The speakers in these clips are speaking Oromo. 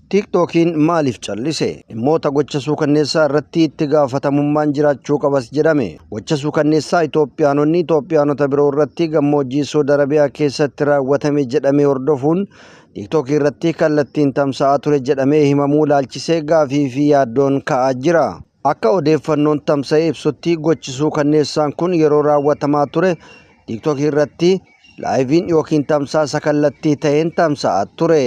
Tiiktookiin maaliif callise? Dhimmoota gocha suukanneessaa irratti itti gaafatamummaan jiraachuu qabas jedhame. Gocha suukanneessaa Itoophiyaanonni Itoophiyaanota biroo irratti gammoojjii Suud Arabiyaa keessatti raawwatame jedhame hordofuun Tiiktookii irratti kallattiin tamsa'aa ture jedhamee himamuu ilaalchisee gaafii fi yaaddoon ka'aa jira. Akka odeeffannoon tamsa'e ibsutti gochi suukanneessaan kun yeroo raawwatamaa ture Tiiktookii irratti laayiviin yookiin tamsaasa kallattii ta'een tamsa'aa ture.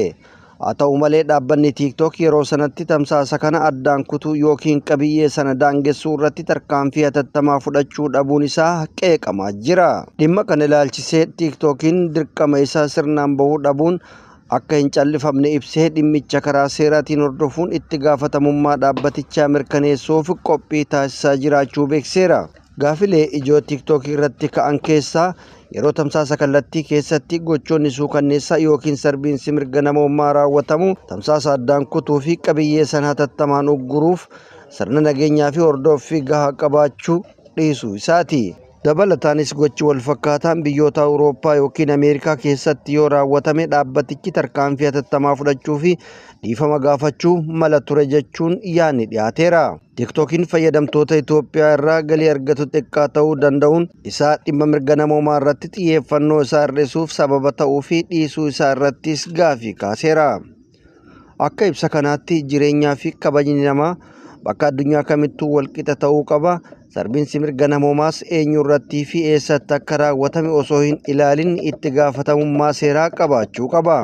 Haa ta'u malee dhaabbanni Tiiktook yeroo sanatti tamsaasa kana addaan kutuu yookiin qabiyyee sana daangessuu irratti tarkaanfii hatattamaa fudhachuu dhabuun isaa qeeqamaa jira. Dhimma kana ilaalchisee Tiiktookiin dirqama isaa sirnaan bahuu dhabuun akka hin callifamne ibsee dhimmicha karaa seeraatiin hordofuun itti gaafatamummaa dhaabbatichaa mirkaneessuuf qophii taasisaa jiraachuu beekseera. Gaafilee ijoo Tiiktookii irratti ka'an keessaa yeroo tamsaasa kallattii keessatti gochoonni suukanneessaa yookiin sarbiinsi mirga namoomaa raawwatamu tamsaasa addaan kutuu fi qabiyyee sana hatattamaan ugguruuf sirna nageenyaa fi hordoffii gahaa qabaachuu dhiisuu isaati. Dabalataanis gochi walfakkaataan biyyoota Awurooppaa yookiin Ameerikaa keessatti yoo raawwatame dhaabbatichi tarkaanfii hatattamaa fudhachuu fi dhiifama gaafachuu mala ture jechuun yaadni dhiyaateera. Tiiktookiin fayyadamtoota Itoophiyaa irraa galii argatu xiqqaa ta'uu danda'uun isaa dhimma mirga namoomaa irratti xiyyeeffannoo isaa hir'isuuf sababa ta'uu fi dhiisuu isaa irrattis gaafii kaaseera. Akka ibsa kanaatti jireenyaa fi kabajni namaa bakka addunyaa kamittuu walqixa ta'uu qaba. Sarbiinsi mirga namoomaas eenyu irrattii fi eessatti akka raawwatame osoo hin ilaalin itti gaafatamummaa seeraa qabaachuu qaba.